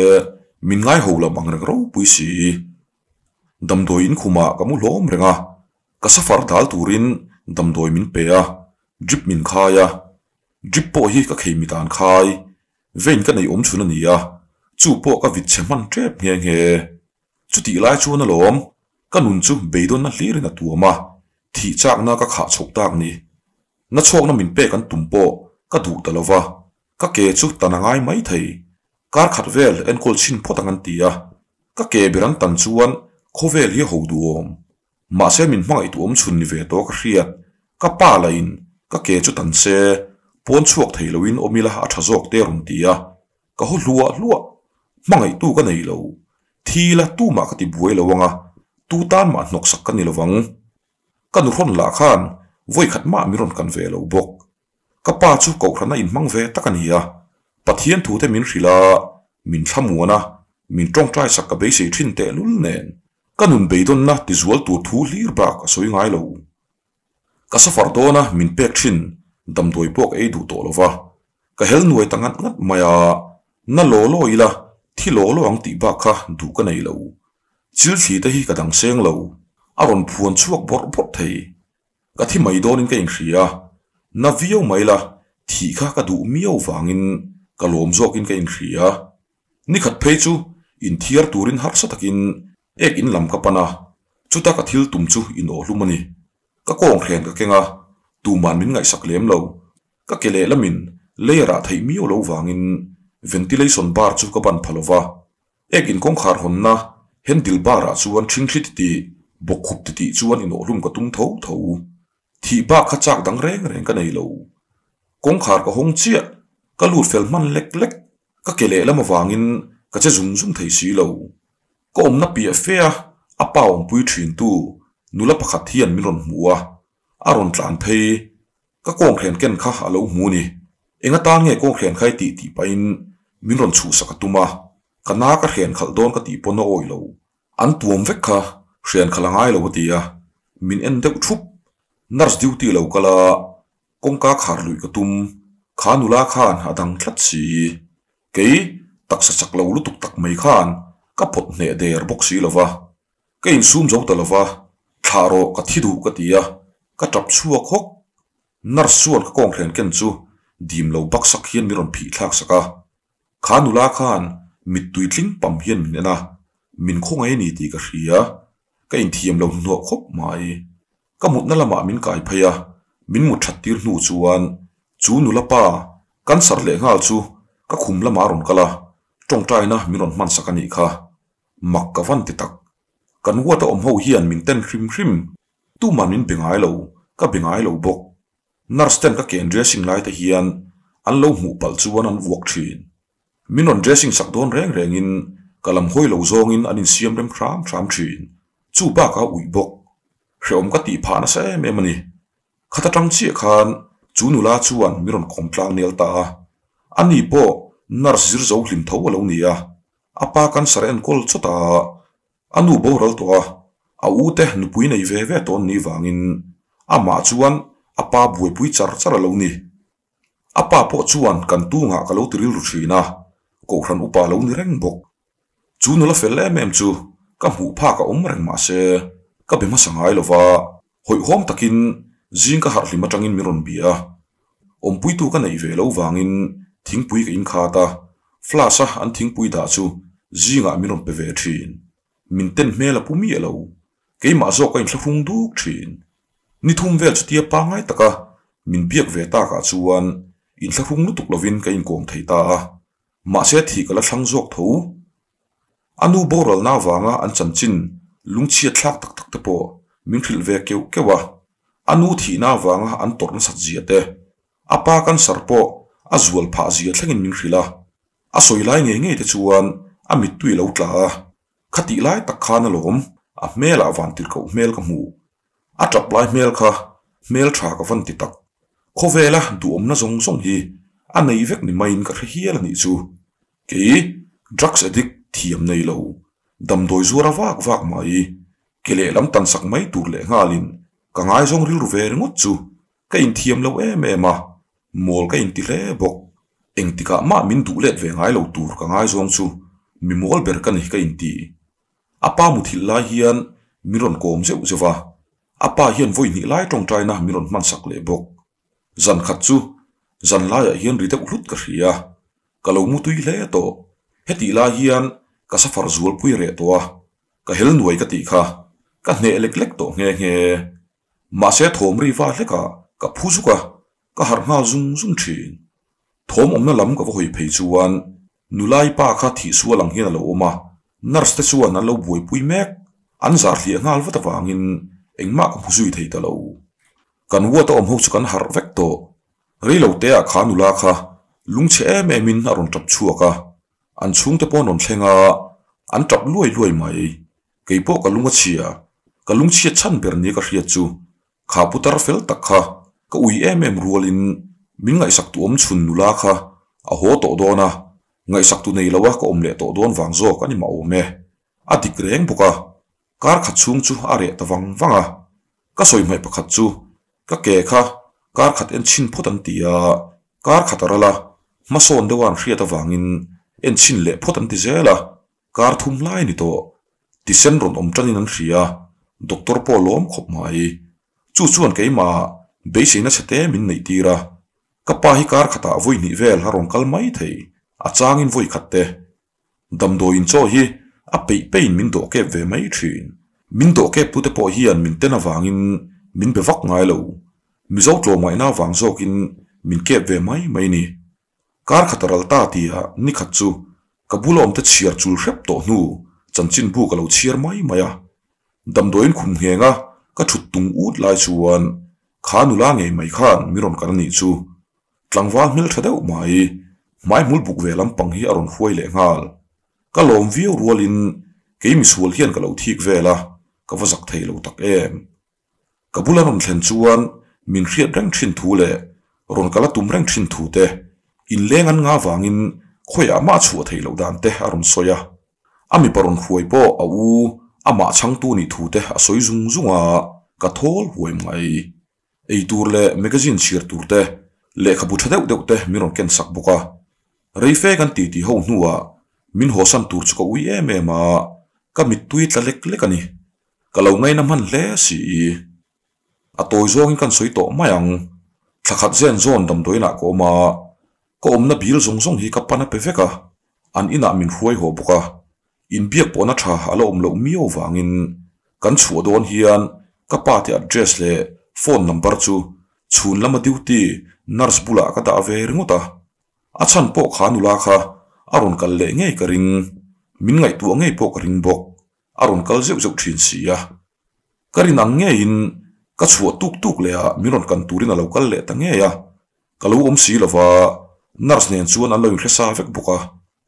min ngai ho lam ang reng ropui si. Damdawi in khumah ka mu hlawm reng a, ka safar dal turin damdawi min pe a, drip min khai a. Drip pawh hi ka khei mit an khai, vein ka nei awm chhun a ni a, chu pawh ka vit chhe hman tep nghe nghe. Chutih lai chuan alawm, ka nun chu beidawnna hlirin a tuam a, thih chakna ka khah chhoh tak ni. Na chhuakna min pek an tum pawh ka duh ta lova, ka ke chu tan a ngai mai thei. Kar khat vel enkawl chhin phawt ang an ti a, ka ke ber an tan chuan khawvel hi a ho duhawm. Mahse min hmangaih tu awm chhun ni ve tawh ka hriat, ka pa lahin ka ke chu tan se, pawn chhuak thei loin awm ila a tha zawk te a rawn ti a, Ka haw hluah hluah, hmangaihtu ka nei lo, thi la tumah ka ti buai lo anga, tu tan mah hnawksak ka ni lo vang. Ka nuhrawn lah khan vawikhat mah min rawn kan ve lo bawk. Ka pa chu kohhrana inhmang ve tak a ni a, Pathian thute min hrilh a, min thlamuan a, min tawngtai sak ka beisei thin tehlul nen, ka nun beidawnna tizual tur thu hlir bak a sawi ngai lo. Ka suffer dawn a, min pek thin damdawi pawh ka ei duh tawh lo va, ka hel nuai ta ngat ngat mai a, na law law ila thi law law ang tih bak kha duh ka nei lo. Chil thli te hi ka dang seng lo, a rawn phuan chhuak bawrh bawrh thei. Ka thi mai dawnin ka inhria, na viau mai la thih kha ka duh miau vangin ka lawm zawkin ka inhria. Nikhat phei chu inthiar turin harsa takin ek in lam ka pan a, chuta ka thil tum chu inawhhlum a ni. Ka kawng hren ka keng a, tuman min ngaihsak lem lo. Ka ke lehlamin lei a rah theih miau lo vangin ventilation bar chu ka ban pha lo va. Ek in kawngkhar hawnna handle bar ah chuan ṭhingthli titih, bawkkhup titih chuan inawhhlum ka tum tho tho. Thih bak kha chak dang reng reng ka nei lo. Kawngkhar ka hawng chiah, ka lut fel hman lek lek, ka ke lehlam avangin ka che zung zung thei si lo. Ka awmna piah fe a, a pa awmpui thintu nula pakhat hian min rawn hmu a, a rawn tlan phei. Ka kawnghren ken kha a lo hmu ni. Eng atan nge kawnghren kha i tih tih pahin min rawn chhuhsak a tum a, ka na ka hren khalh dawn ka tih pawn a awih lo. An tuam vek kha hren khalh a ngai lo a ti a, min en deuh thup. Nurse duty lo kal a, kawngka khar luih ka tum. Kha nula khan a dang tlat si. Kei, taksa chak lo lutuk tak mai khan ka pawt hneh der bawk si lo va. Ka insum zo ta lo va, thlah rawh ka thi duh ka ti a, ka tap chhuak hawk. Nurse chuan ka kawnghren ken chu dim lo baksak hian min rawn phih thlak sak a. Kha nula khan mittui tling pam hian min en a, min khawngaih a ni tih ka hria. Ka inthiam lo hnuhnawh khawp mai. Ka mutna lamah min kai phei a, min mut that tir hnu chuan chu nula pa cancer leh nghal chu ka khum lamah a rawn kal a, tawngtaina min rawn hman sak a nih kha. Mak ka van ti tak. Kan ward a awm ho hian min ten hrim hrim. Tuman min be ngai lo, ka be ngai lo bawk. Nurse ten ka ken dressing lai te hian an lo hmuh palh chuan an vuak thin. Min rawn dressing sak dawn reng rengin ka lam hawi lo zawngin an insiam rem hram hram thin. Chu bakah uih bawk. Hrehawm ka tih phah nasa em em a ni. Khat atang chiah khan chu nula chuan min rawn kawm tlang nel ta a. Ani pawh nurse zir zo hlim tho a lo ni a. A pa cancer enkawl chawt a, a nu boral tawh a, a u te nupui nei ve ve tawn ni vangin amah chuan a pa buaipui char char a lo ni. A pa pawh chuan kan tungah ka lo ti rilru thin a, Kohhran upa lo ni reng bawk. Chu nula fel em em chu ka hmuh phak a awm reng mah se ka be hmasa ngai lo va, hawihhawm takin zing ka harh hlim atangin min rawn bia a. Awmpuitu ka neih ve lo vangin thingpui ka inkhat a, flask a an thingpui dah chu zingah min rawn pe ve thin. Min ten hmel a pu miah lo, keimah zawk ka inthlahrung duk thin. Ni thum vel chutia pangngai taka min biak ve takah chuan inthlahrung lutuk lovin ka inkawm thei ta a, mahse thih ka la thlang zawk tho. A nu boralna avanga an chanchin lungchhiat thlak tak tak te pawh min hrilh ve keuh keuh a, a nu thihna avanga an tawrh nasat zia te, a pa cancer pawh a zual phah zia thlengin min hrilh a, a sawi lai ngei ngei te chuan a mittui a lo tla a, khatih lai tak khan alawm a hmelah vantirhkoh hmel ka hmu. A tap lai hmel kha hmel tha ka van ti tak. Khawvela duhawmna zawng zawng hi a nei vek ni maiin ka hre hial a nih chu. Kei drugs addict thiam nei lo, damdawi zuar a vak vak mai, ke lehlam tan sak mai tur leh nghalin ka ngaizawng rilru ve ringawt chu ka inthiam lo em em a, mawl ka inti hle bawk. Engtikah mah min duh let ve ngai lo tur ka ngaizawng chu mi mawl ber ka ni ka inti. A pa muthilh lai hian min rawn kawm zeuh zeuh a, a pa hian vawi hnih lai tawngtaina min rawn hmansak leh bawk. Zan khat chu zan laiah hian ri deuh hlut ka hria, ka lo mu tui hle tawh. Hetih lai hian ka safar zualpui reh tawh a, ka hel nuai ka tih kha, ka hneh lek lek tawh nghe nghe. Mahse thawm ri va hlekah ka phu zuk a, ka harh nghal zung zung thin. Thawm awmna lam ka va hawi phei chuan nulai pa kha thih sual ang hian a lo awm a, nurse te chuan an lo buaipui mek, an zar hliah nghal vat avangin engmah ka hmu zui thei ta lo. Kan ward a awm ho chu kan harh vek tawh. Reilo te ah kha nula kha lungchhe em em in a rawn tap chhuak a, an chhungte pawh an rawn thleng a, an tap luai luai mai. Keipawh ka lung a chhia, ka lungchhiat chhan ber nia ka hriat chu Kha putar fel tak kha ka ui em em rualin min ngaihsak tu awm chhun nula kha a haw tawh dawn a, ngaihsak tu nei loa ka awm leh tawh dawn vang zawk a ni mah awm e. A dik reng bawk a, kar khat chhung chu a reh ta vang vang a. Ka sawi hmaih pakhat chu Ka ke kha kar khat en chhin phawt an ti a, kar khat a ral a, hmasawn deuha an hriat avangin en chhin leh phawt an ti zel a, kar thum lai a ni tawh. Tisen rawn awm tanin an hria, doctor pawh a lawm khawp mai. Chu chuan keimah beiseina chhe te min neih tir a, ka pa hi kar khatah vawi hnih vel a rawn kal mai thei, a changin vawi khat te. Damdawiin chaw hi a peih peihin min dawh kep ve mai thin. Min dawh kep tute pawh hian min ten avangin min be vak ngai lo. Mizo tlawmngaihna avang zawkin min kep ve mai mai ni. Kar khat a ral ta tia ni khat chu ka bula awmte chhiar chul hrep tawh hnu chanchinbu ka lo chhiar mai mai a. Damdawiin khum nghenga ka thut tung ut lai chuan kha nula ngei mai khan mi rawn kal a nih chu. Tlangval hmeltha deuh mai, hmai hmul buk ve lampang hi a rawn hruai leh nghal. Ka lawm viau rualin kei misual hian ka lo thik vel a, ka va zak thei lo tak em. Ka bula rawn thlen chuan min hriat reng thin thu leh rawn kal a tum reng thin thu te, inleng an nga vangin khawiah mah chhuah theih loh dan te a rawn sawi a. A mipa rawn hruai pawh a u amah chhangtu nih thu te a sawi zung zung a, ka thawl huai mai. Ei tur leh magazine chhiar tur te, lehkhabu tha deuh deuh te min rawn ken sak bawk a. Rei fe kan titi ho hnuah min hawsan tur chu ka ui em em a, ka mittui tla lek lek a ni. Ka lo ngaina hman hle si. A tawi zawngin kan sawi tawh mai ang. Thla khat zen zawn damdawiinah ka awm a, ka awmna bil zawng zawng hi ka pan a pe vek a, an inah min hruai haw bawk a. Inbiak pawhna tha a la awm loh miau vangin kan chhuah dawn hian ka pa te address leh phone number chu chhun lama duty nurse bulah ka dah ve ringawt a. A chhan pawh kha nula kha a rawn kal leh ngei ka ring, min ngaihtuah ngei pawh ka ring bawk, a rawn kal zeuh zeuh thin si a. Ka rin ang ngeiin ka chhuah tuk tuk leh ah min rawn kan turin a lo kal leh ta ngei a, ka lo awm si lova nurse nen chuan an lo inhre sa vek bawk a.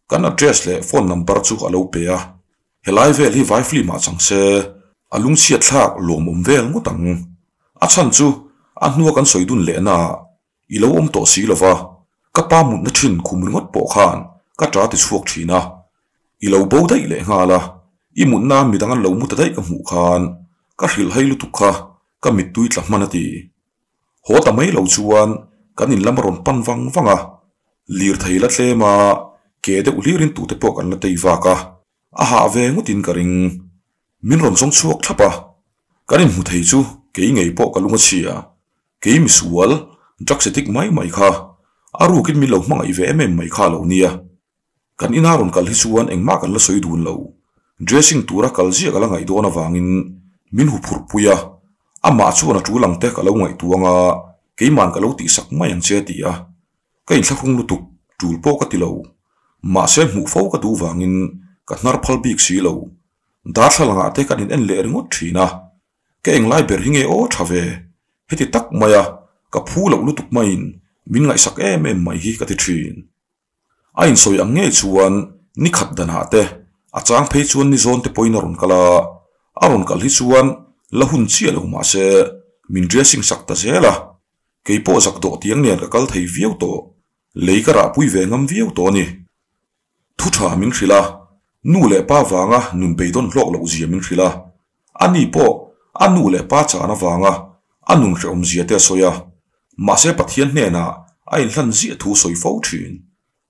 Kan address leh phone number chu a lo pe a, helai vel hi vai film ah chang se a lungchhiat thlak lawmawm vel ngawt ang. A chhan chu a hnua kan sawi dun lehna ah i lo awm tawh si lova, ka pa mutna thin khum ringawt pawh khan ka ta ti chhuak thin a, i lo bo daih leh nghal a, i mutna midang an lo mu ta daih ka hmuh khan ka hrilh hai lutuk kha ka mittui tla hman a ti. Haw ta mai lo chuan kan in lam a rawn pan vang vang a, lirthei la tlem a, ke deuh hlirin tute pawh kan la tei vak a, a hah ve ngawtin ka ring. Min rawn zawng chhuak thlap a, kan inhmu thei chu kei ngei pawh ka lung a chhia, kei misual, drugs addict mai mai kha, a rukin min lo hmangaih ve em em mai kha a lo nia. Kan ina rawn kal hi chuan engmah kan la sawi dun lo. Dressing tura kal ziah ka la ngaih dawn avangin min hu phurh pui a, amah chuan a tul ang te ka lo ngaihtuang a, keiman ka lo tihsak mai ang che a ti a. Ka inthlahrung lutuk, tul pawh ka ti lo. Mahse hmuh fo ka duh vangin ka hnar phal bik si lo. Darthlalangah te kan in en leh ringawt thin a. Ka englai ber hi nge aw tha ve? Heti tak maia ka phu loh lutuk maiin min ngaihsak em em mai hi ka ti thin. A insawi ang ngei chuan ni khat danah te, a chang phei chuan ni zawn te pawhin a rawn kal a, a rawn kal hi chuan la hun chiah lo mah se min dressing sak ta zel a, kei pawh zak dawh tiang nen ka kal thei viau tawh, lei ka rahpui ve ngam viau tawh a ni. Thu tha min hrilh a, nu leh pa vanga nun beidawn hlawk loh zia min hrilh a, ani pawh a nu leh pa chan avanga a nun hrehawm zia te a sawi a, mahse Pathian hnenah a inhlan ziah thu sawi fo thin.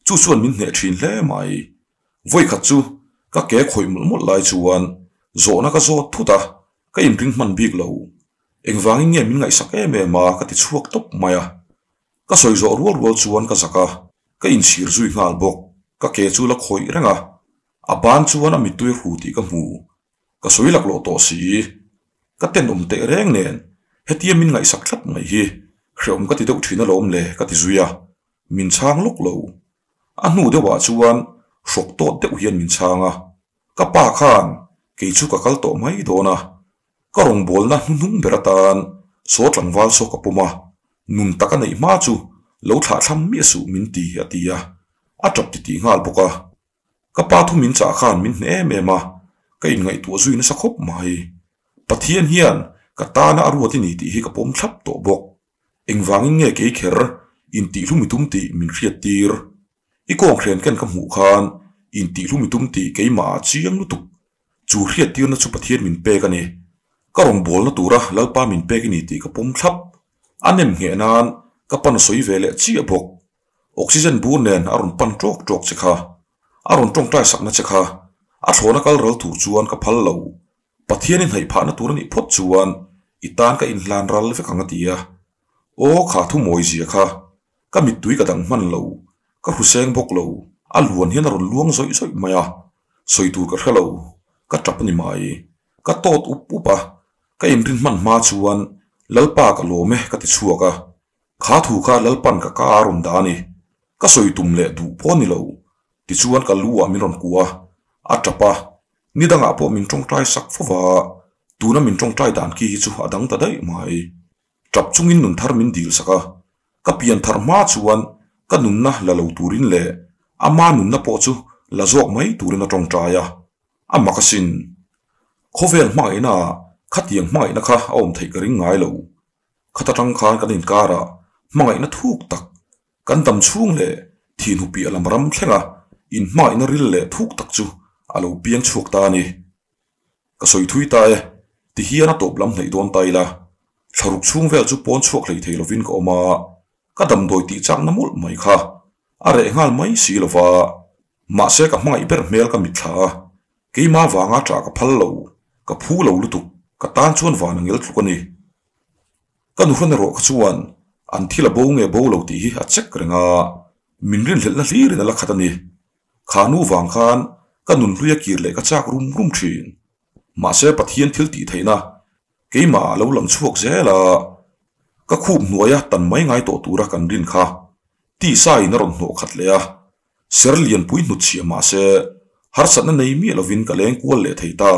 Chu chuan min hneh thin hle mai. Vawikhat chu ka ke khawih mawlh mawlh lai chuan zawhna ka zawt thut a, ka inring hman bik lo. Engvangin nge min ngaihsak em em a ka ti chhuak tawp mai a. Ka sawi zawh rual rual chuan ka zak a, ka inchhir zui nghal bawk. Ka ke chu la khawih reng a, a ban chuan a mittui a hru tih ka hmu. Ka sawi laklawh tawh si. Ka tenawm teh reng nen hetia min ngaihsak tlat mai hi hrehawm ka ti deuh thin alawm le ka ti zui a, min chhang lawk lo. A hnu deuhah chuan hrawk tawt deuh hian min chhang a, ka pa khan kei chu ka kal tawh mai dawn a, ka rawngbawlna hnuhnung ber atan saw tlangval saw ka pawm a, nun taka neih hma chu lo thlahthlam miah suh min ti a ti a, a tap titih nghal bawk a. Ka pa thu min chah khan min hneh em em a, ka inngaihtuah zui nasa khawp mai. Pathian hian ka tana a ruat i ni tih hi ka pawm thlap tawh bawk. Engvangin nge kei kher intihhlum i tum tih min hriat tir? I kawnghren ken ka hmuh khan intihhlum i tum tih keimah ah chiang lutuk. Chu hriattirna chu Pathian min pek a ni. Ka rawngbawlna tura Lalpa min pek i ni tih ka pawm thlap. A nem ngheh nan ka pan sawi ve leh chiah bawk. Oxygen bur nen a rawn pan ṭawk ṭawk che kha. A rawn ṭawngṭai sakna che kha. A thlawna kal ral tur chuan ka phal lo. Pathian i hnaih phahna tur a nih phawt chuan i tan ka inhlan ral vek ang a ti a. Aw kha thu mawi zia kha. Ka mittui ka dang hman lo. Ka hruseng bawk lo. A luan hian a rawn luang zawih zawih mai a. Sawi tur ka hre lo. Ka tap a ni mai. Ka tawt up up a. Ka inrin hman hma chuan Lalpa ka lawm e ka ti chhuak a. Kha thu kha Lalpan ka ka a rawn dah a ni. Ka sawi tum leh duh pawh a ni lo. Tichuan ka lu ah min rawn kuah a, a tap a. Ni dangah pawh min tawngtai sak fo va, tuna min tawngtai dan khi hi chu a dang ta daih mai. Tap chungin nun thar min dil sak a. Ka pian thar hma chuan ka nunna la lo turin leh ama nunna pawh chu la zawk mai turin a tawngtai a. A mak asin. Khawvel hmangaihna ah khatiang hmangaihna kha a awm theih ka ring ngai lo. Khata tang khan kan inkarah hmangaihna thuk tak, kan dam chhung leh thinhu piah lam ram thlenga inhmangaihna ril leh thuk tak chu a lo piang chhuak ta a ni. Ka sawi thui ta e, ti hian a tawp lam hnaih dawn ta ila, thlaruk chhung vel chu pawn chhuak hlei thei lovin ka awm a, ka damdawi tih chakna mawlh mai kha a reh nghal mai si lova, mahse ka hmangaih ber hmel ka mitthla a, keimah vanga ṭah ka phal lo, ka phu lo lutuk, ka tan chuan van a ngel tluk a ni. Ka nuhran erawh kha chuan an thil a bo nge bo lo tih hi a check reng a, min rinhlelhna hlirin a la khat a ni. Kha nu vang khan ka nunhlui a kir leh ka chak rum rum thin. Mahse Pathian thil tih theihna keimah ah lo lang chhuak zel a, ka khup hnuaia tan mai ngai tawh tura kan rin kha tisa in a rawn hnawh khat leh a, ser lianpui hnut chhiah mahse harsatna nei miah lovin ka leng kual leh thei ta.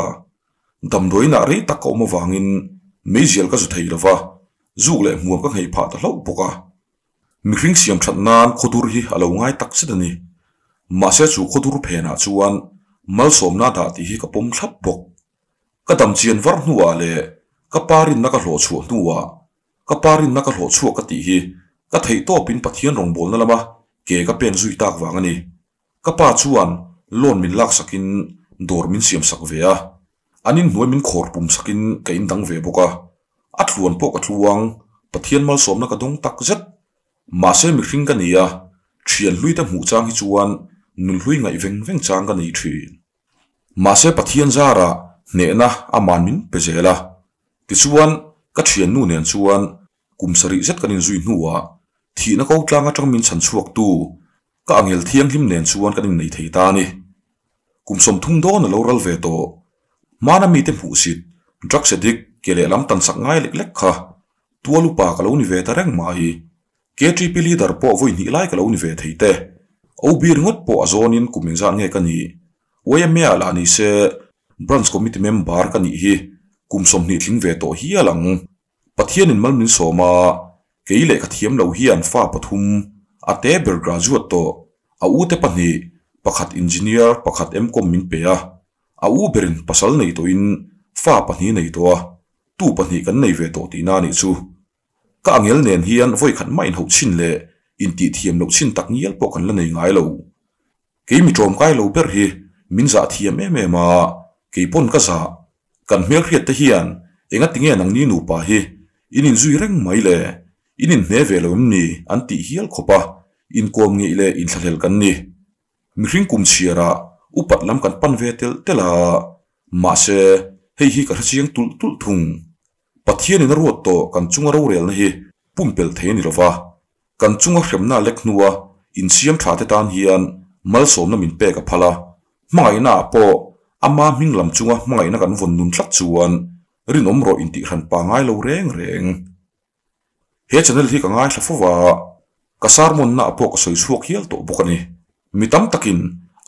Damdawiinah rei tak ka awm avangin meizial ka zu thei lova, zuk leh hmuam ka nghei phah ta hlauh bawk a. Mihring siam that nan khawdur hi a lo ngai tak zet a ni. Mahse chu khawdur phenah chuan malsawmna dah tih hi ka pawm thlap bawk. Ka dam chian var hnuah leh ka pa rinna ka hlawh chhuah hnuah ka pa rinna ka hlawh chhuak ka tih hi ka theih tawpin Pathian rawngbawlna lama ke ka pen zui tak vang a ni. Ka pa chuan loan min laksakin dawr min siamsak ve a, an inhnuai min khawr pum sakin ka indang ve bawk a, a tluan pawh ka tluang, Pathian malsawmna ka dawng tak zet. Mahse mihring ka ni a, thian hlui te hmuh chang hi chuan nunhlui ngaih veng veng chang ka nei thin. Mahse Pathian zarah hnehna aman min pe zel a, tichuan ka thiannu nen chuan Kum sarih zet kan inzui hnuah thihna ko tlang atang min chhan chhuaktu ka angel thianghlim nen chuan kan innei thei ta a ni. Kum 30 dawn a lo ral ve tawh. Hmana mite hmuhsit, drugs addict, ke lehlam tan sak ngai lek lek kha tual upa ka lo ni ve ta reng mai. KTP leader pawh vawi hnih lai ka lo ni ve thei te. OB ringawt pawh a zawnin kum engzat nge ka nih? YMA ah lah ni se Branch Committee member ka nih hi kum 20 tling ve tawh hial ang. Pathianin mal min sawm a, kei leh ka thiam lo hian fa pathum, a te ber graduate tawh, a u te pahnih, pakhat engineer, pakhat M-Com min pe a, a u berin pasal nei tawhin fa pahnih nei tawh a, tu pahnih kan nei ve tawh tihna a nih chu. Ka angel nen hian vawikhat mah inhauh chhin leh intih thiam loh chhin tak ngial pawh kan la nei ngai lo. Kei mi ṭawmkai lo ber hi min zah thiam em em a, kei pawn ka zah. Kan hmelhriat te hian enga tinge nangni nupa hi in inzui reng mai le, in inhne ve lo em ni an tih hial khawp a, inkawm ngeih leh inthlahlel kan ni. Mihring kum chhiarah upat lam kan pan ve telh telh a, mahse hei hi ka hrechiang tulh tulh thung. Pathianin a ruat tawh kan chunga rorelna hi pumpelh thei a ni lova, Kan chunga hremna lek hnua insiam tha te tan hian malsawmna min pek a phal a, hmangaihna ah pawh ama hming lam chunga hmangaihna kan vawn nun tlat chuan rinawm rawh intih hran pa ngai lo reng reng. He channel hi ka ngaithla fo va, ka sermon na ah pawh ka sawi chhuak hial tawh bawk a ni. Mi tam takin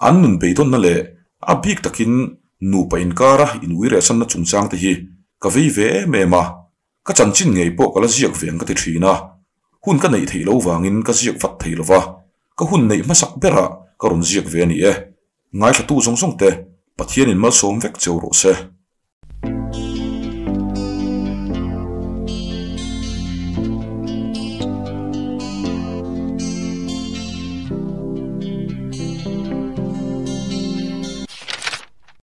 an nun beidawnna leh a bik takin nupa inkara inui rehsanna chungchang te hi ka vei ve em em a, Ka chanchin ngei pawh ka la ziak ve ang ka ti thin a, hun ka neih theih lo vangin ka ziak vat thei lova, ka hun neih hmasak berah ka rawn ziak ve a ni e. Ngaithlatu zawng zawng te, Pathianin malsawm vek cheu rawh se.